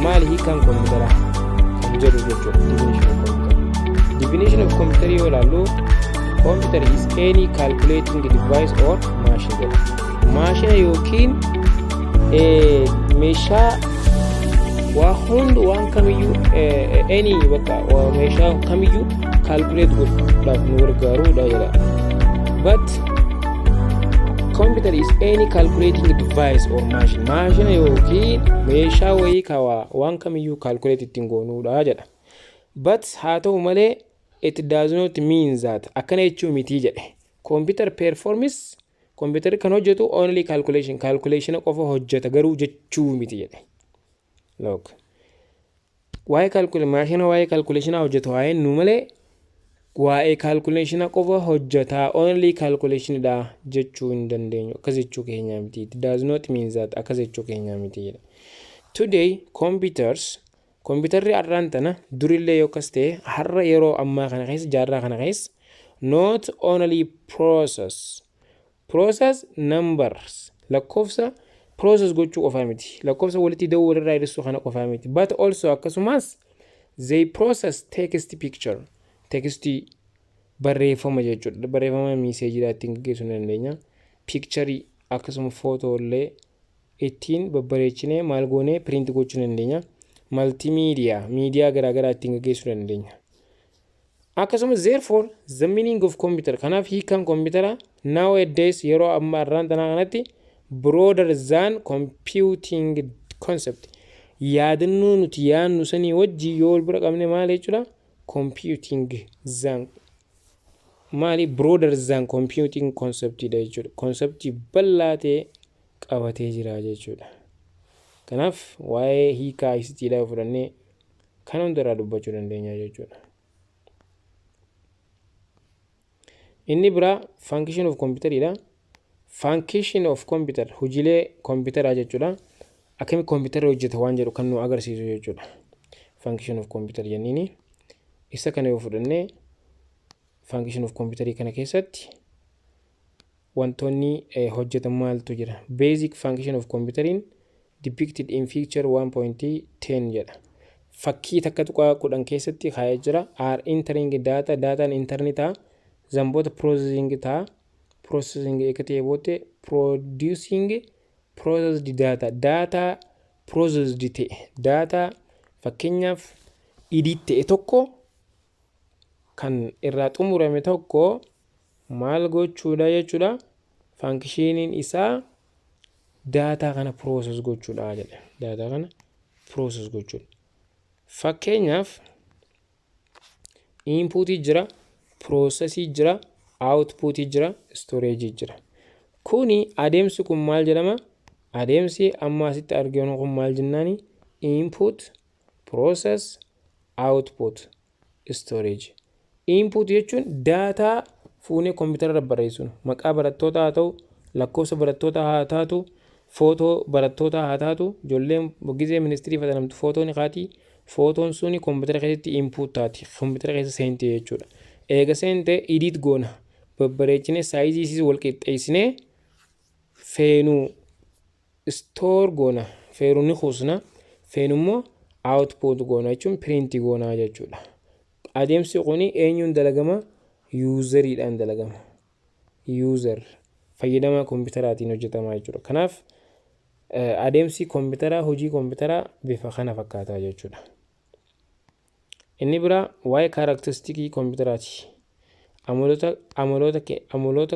Maali hiikaan kompiitaraa kan jedhu jechuudha. Definition of computer. Definition of computer yoo ilaallu, computer is any calculating device or machine jedha. Maashina yookiin meeshaa waa hundi, waan kamiyyuu, any bakka meeshaa kamiyyuu calculate godhuudhaaf nu gargaarudha jedha. But computer is any calculating device or machine. Maashina yookiin meeshaa wayii kawaa waan kamiyyuu calculate ittiin goonuudha jedha. But haa ta'u malee, it does not mean that, akkana jechuu mitii jedhe. Computer performs, computer kan hojjetu, only calculation, calculation qofa hojjeta garuu jechuu miti jedhe. Look. Waa'ee calculation, maashina waa'ee calculation hojjetu waa'ee nu malee waa'ee calculation qofa hojjetaa, only calculation dha jechuu hin dandeenyu. Akkas jechuu keenya miti. It does not mean that, akkas jechuu keenya miti jedha. Today computers, kompiitarri har'aan tana, durillee yoo akkas ta'e, har'a yeroo ammaa kana keessa, jaarraa kana keessa, not only process numbers, lakkoofsa process gochuu qofaa miti, lakkoofsa walitti da'uu, walirraa hir'isuu kana qofaa miti, but also akkasumas they process text, picture, text, barreeffama jechuudha. Barreeffama messageiidhaa ittiin gaggeessuu ni dandeenya. Picture, akkasuma footoo illee ittiin babbareechinee maal goonee print gochuu ni dandeenya. Multimedia, miidiyaa garaagaraa ittiin gaggeessuu dandeenya. Akkasumas therefore the meaning of computer, kanaaf hiikaan kompiitara, nowadays, yeroo ammaa irraan tanaa kanatti, broader than computing concept, yaadannoo nuti yaadnu sanii wajji yoo wal bira qabne maal jechuudha? Computing than maali? Broader than computing concept dha jechuudha. Conceptii bal'aa ta'e qabatee jira jechuudha. Kanaaf waa'ee hiikaa ICT dha fudhannee kan hundarraa dubbachuu dandeenya jechuudha. Inni biraa function of computer dha. Function of computer, hojiilee kompiitaraa jechuudha. Akkami kompiitarri hojjeta waan jedhu kan nu agarsiisu jechuudha. Function of computer jenniini. Isa kana yoo fudhannee, function of computer kana keessatti wantoonni hojjetan maaltu jira? Basic function of computeriin depicted in figure 1.10 jedha. Fakkii 1.10 keessatti kaa'ee jira. Are entering data, dataan enter ni ta'a. Zamboota processing ta'a. Processing eega ta'ee booddee producing processed data, data processed ta'e, data fakkeenyaaf edit ta'e tokko, kan irraa xumurame tokko maal gochuudha jechuudha. Functioniin isaa data kana process gochuudha jedha. Data kana process gochuudha. Fakkeenyaaf inputii jira, processii jira, outputii jira, storage jira. Kuni adeemsi kun maal jedhama? Adeemsi amma asitti arginu kun maal jennaani? Input, process, output, storage. Input jechuun data fuunee kompiitara irra barreessinu, maqaa barattootaa haa ta'u, lakkoofsa barattootaa haa taatu, footoo barattootaa haa taatu. Ijoolleen gizee ministirii fatanamtu footoo ni kaati. Footoon suni kompiitara keessatti input taati, kompiitara keessa seente jechuudha. Eega seente edit goona, babbareechinee sizeii isiis wal qixxeessinee feenuu store goona, feeruu ni kuusna, feenu immoo output goona jechuun print goona jechuudha. Adeemsi kun eenyuun dalagama? Useriidhaan dalagama. User, fayyadama kompiitaraatiin hojjetama jechuudha. Kanaaf adeemsi kompiitaraa, hojii kompiitaraa bifa kana fakkaataa jechuudha. Inni biraa waa'ee characteristicii kompiitaraati. Amaloota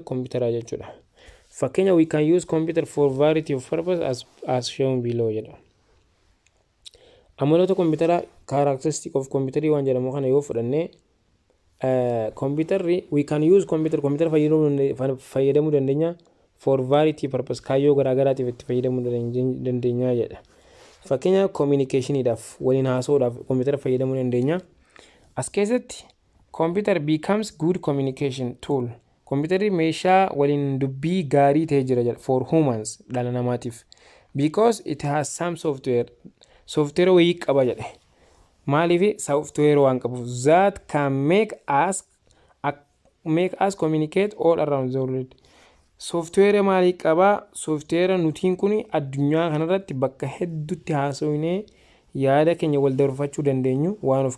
kompiitaraa jechuudha. Fakkeenya, we can use computer for variety of purpose as shown below jedha. Amaloota kompiitaraa, characteristic of computerii waan jedhamu kana yoo fudhannee, kompiitarri, we can use computer, kompiitara fayyadamuu dandeenya, for variety purpose, kaayyoo garaagaraatiif itti fayyadamuu dandeenya jedha. Fakkeenya communicationiidhaaf, waliin haasa'uudhaaf kompiitara fayyadamuu dandeenya. As keessatti computer becomes good communication tool. Kompiitarri meeshaa waliin dubbii gaarii ta'ee jira jedha, for humans, dhala namaatiif. Because it has some software, software wayii qaba jedhe. Maaliif? Software waan qabuuf, that can make us communicate all around the world. Software maalii qabaa? Software nutiin kun addunyaa kanarratti bakka hedduutti haasofnee Yaada keenya wal dabarfachuu dandeenyu waan of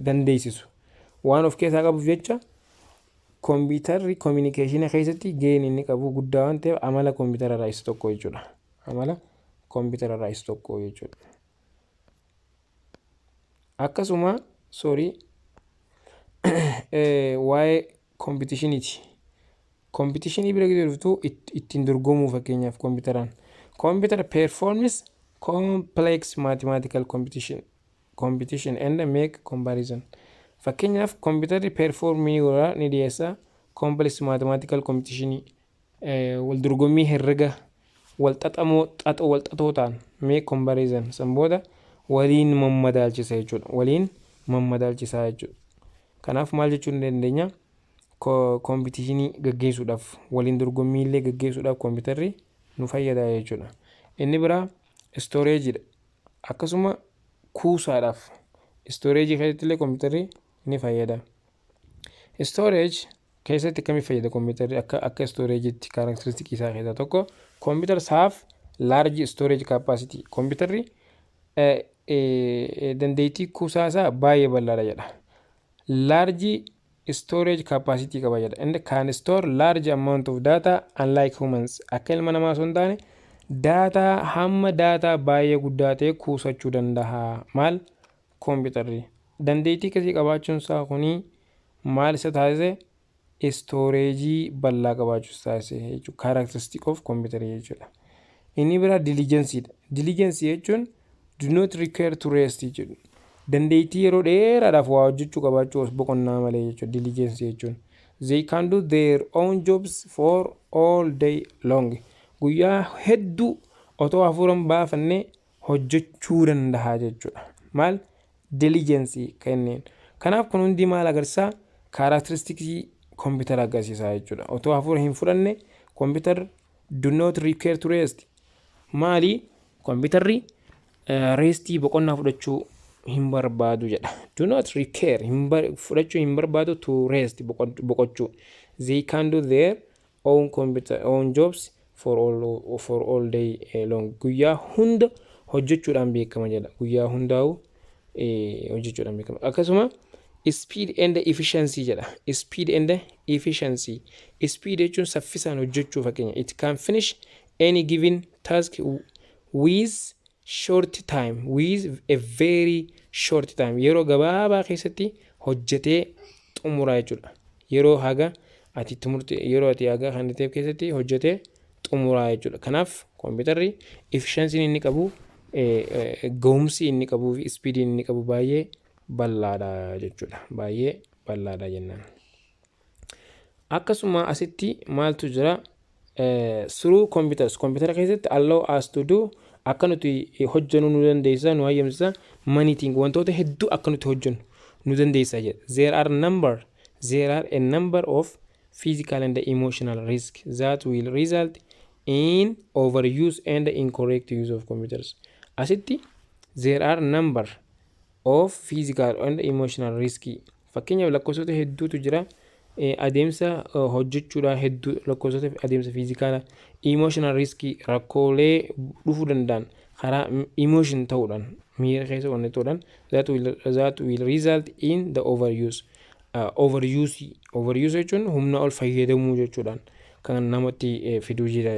dandeessisu waan of keessaa qabuuf jecha, kompiitarri communication keessatti gaheen inni qabu guddaa waan ta'eef, amala kompiitara irraa isa tokko jechuudha. Amala kompiitara irraa isa tokko jechuudha. Akkasuma, sorry, waa'ee competitioniiti. Competitionii bira dhuftu, ittiin dorgomuu, fakkeenyaaf kompiitaraan. Computer performs complex mathematical competition and make comparison. Fakkeenyaaf, kompiitarri performii godha, ni dhiyeessa, complex mathematical competition, wal dorgommii herrega wal xaxamoo, xaxoo wal xaxoo ta'an, make comparison, san booda waliin mammadaalchisa jechuudha. Waliin mammadaalchisaa jechuudha. Kanaaf maal jechuu ni dandeenya? Competitionii gaggeessuudhaaf, waliin dorgommii illee gaggeessuudhaaf kompiitarri nu fayyada jechuudha. Inni biraa storageiidha. Akkasuma kuusaadhaaf, storageii keessatti illee kompiitarri ni fayyada. Storage keessatti akkamii fayyada kompiitarri akka storageiitti? Characteristicii isaa keessaa tokko, computers have large storage capacity. Kompiitarri dandeettii kuusaa isaa baay'ee bal'aadha jedha. Large storage capacity qaba jedha. And can store large amount of data unlike humans. Akka ilma namaa osoo hin taane, daataa hamma daataa baay'ee guddaa ta'e kuusachuu danda'a. Maal, kompiitarri? Dandeettii akkasii qabaachuun isaa kuni maal isa taasise? Storageii bal'aa qabaachuu isa taasise jechuudha. Characteristic of computerii jechuudha. Inni biraa diligenceiidha. Diligenceii jechuun do not require to rest jechuudha. Dandeettii yeroo dheeraadhaaf waa hojjechuu qabaachuu boqonnaa malee jechuudha diligenceii jechuun. They can do their own jobs for all day long. Guyyaa hedduu otoo hafuura hin baafannee hojjechuu danda'a jechuudha. Maal, diligenceii kenneen. Kanaaf kun hundi maal agarsiisa? Characteristicii kompiitara agarsiisa jechuudha. Otoo hafuura hin fudhanne, computer do not require to rest. Maali, kompiitarri restii, boqonnaa fudhachuu hin barbaadu jedha. Do not require, fudhachuu hin barbaadu, to rest, boqochuu. They can do their own computer own jobs for all day long. Guyyaa hunda hojjechuudhaan beekama jedha. Guyyaa hundaa'u hojjechuudhaan beekama. Akkasuma speed and efficiency jedha. Speed and efficiency. Speed jechuun saffisaan hojjechuu. Fakkeenya, it can finish any given task with short time, with a very short time. Yeroo gabaabaa keessatti hojjetee xumuraa jechuudha. Yeroo haga ati xumurte, yeroo ati haga kan ta'e keessatti hojjetee xumuraa jechuudha. Kanaaf kompiitarri efficiency inni qabu, gahumsi inni qabuu fi speediin inni qabu baay'ee bal'aadha jechuudha. Baay'ee bal'aadha jennaan. Akkasuma asitti maaltu jira? Through computers, kompiitara keessatti, allow us to do, akka nuti hojjennu nu dandeessisa, nu hayyamsiisa, many things, wantoota hedduu akka nuti hojjennu nu dandeessisa jedha. There are a number of physical and emotional risk that will result in overuse and incorrect use of computers. Asitti there are number of physical and emotional risk. Fakkeenyaaf, lakkoofsota hedduutu jira. Adeemsa hojjechuudhaan hedduu, lakkoofsota adeemsa physicala, emotional riskii, rakkoolee dhufuu danda'an karaa emotion ta'uudhaan, miira keessa wanni ta'uudhaan, that will result in the overuse. Overuse jechuun humna ol fayyadamuu jechuudhaan kan namatti fiduu jira.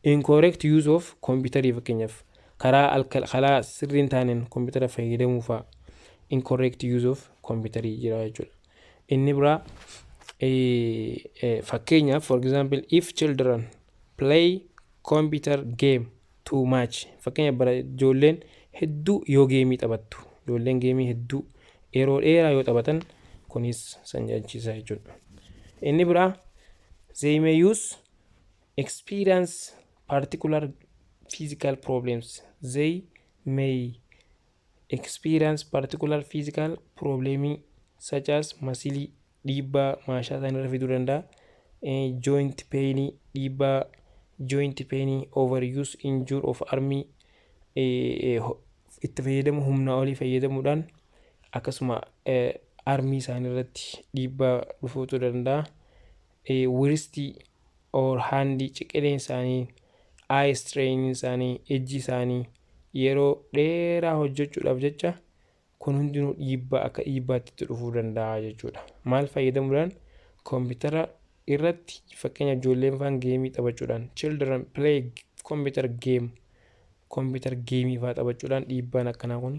Incorrect use of computerii, fakkeenyaaf karaa karaa sirrii hin taaneen kompiitara fayyadamuu fa'a, incorrect use of computerii jira jechuudha. Inni biraa, fakkeenyaaf, for example, if children play computer game too much, fakkeenyaaf bara ijoolleen hedduu yoo gameii taphattu, ijoolleen gameii hedduu yeroo dheeraa yoo taphatan, kunis san jechiisa jechuudha. Inni biraa, they may use experience particular physical problems. They may experience particular physical problem such as muscle, dhiibbaa maashaa isaanii irra fiduu danda'a. Joint pain, dhiibbaa joint pain, overuse injury of armii, itti fayyadamu humnaa olii fayyadamuudhaan, akkasuma armii isaanii irratti dhiibbaa dhufuutu danda'a. Wristii or handii, ciqileen isaanii, eye strain isaanii, ijji isaanii Yeroo dheeraa hojjechuudhaaf jecha kun hundinuu dhiibbaa akka dhiibbaatti itti dhufuu danda'a jechuudha. Maal fayyadamuudhaan? Koompitara irratti, fakkeenya ijoolleen faan game taphachuudhaan, children play computer game, computer game faa taphachuudhaan dhiibbaan akkanaa kun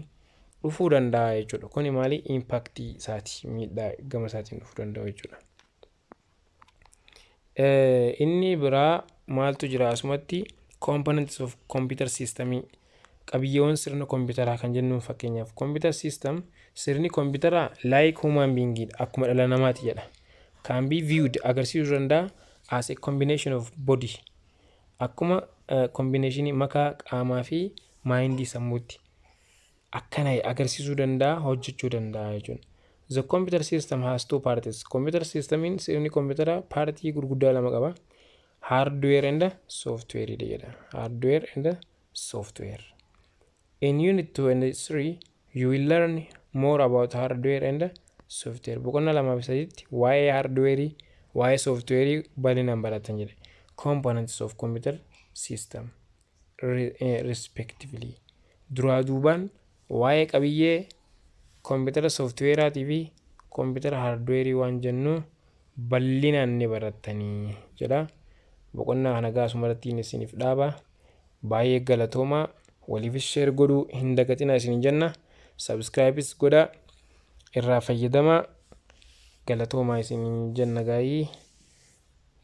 dhufuu danda'a jechuudha. Kuni maali? Impact isaati, miidhaa gama isaatiin dhufuu danda'u jechuudha. Inni biraa maaltu jira asumatti? Components of computer system, qabiyyeewwan sirna kompiitaraa kan jennuun, fakkeenyaaf computer system, sirni kompiitaraa, like human being, akkuma dhala namaati jedha. Can be viewed, agarsiisuu danda'a, as a combination of body, akkuma combination makaa qaamaa fi mind, sammuutti akkana agarsiisuu danda'a, hojjechuu danda'a jechuudha. The computer system has two parts. Computer systemiin, sirni kompiitaraa partii gurguddaa lama qaba. Hardware and software jedha. Hardware and software. In unit 2 and 3 you will learn more about hardware and software. Boqonnaa lamaa fi sadiitti waa'ee hardware, waa'ee software bal'inaan baratan jedhe. Components of computer system respectively. Duraa duubaan waa'ee qabiyyee koompitara softwareaatii fi koompitara hardware waan jennu bal'inaan ni barattanii jedha. Boqonnaa kana gaasumarratti isiniif dhaaba. Baay'ee galatoomaa, waliifis share godhuu hin dagatinaa isin jenna. Subscribeis godhaa, irraa fayyadamaa, galatoomaa isin jenna gaayii.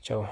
Ciao.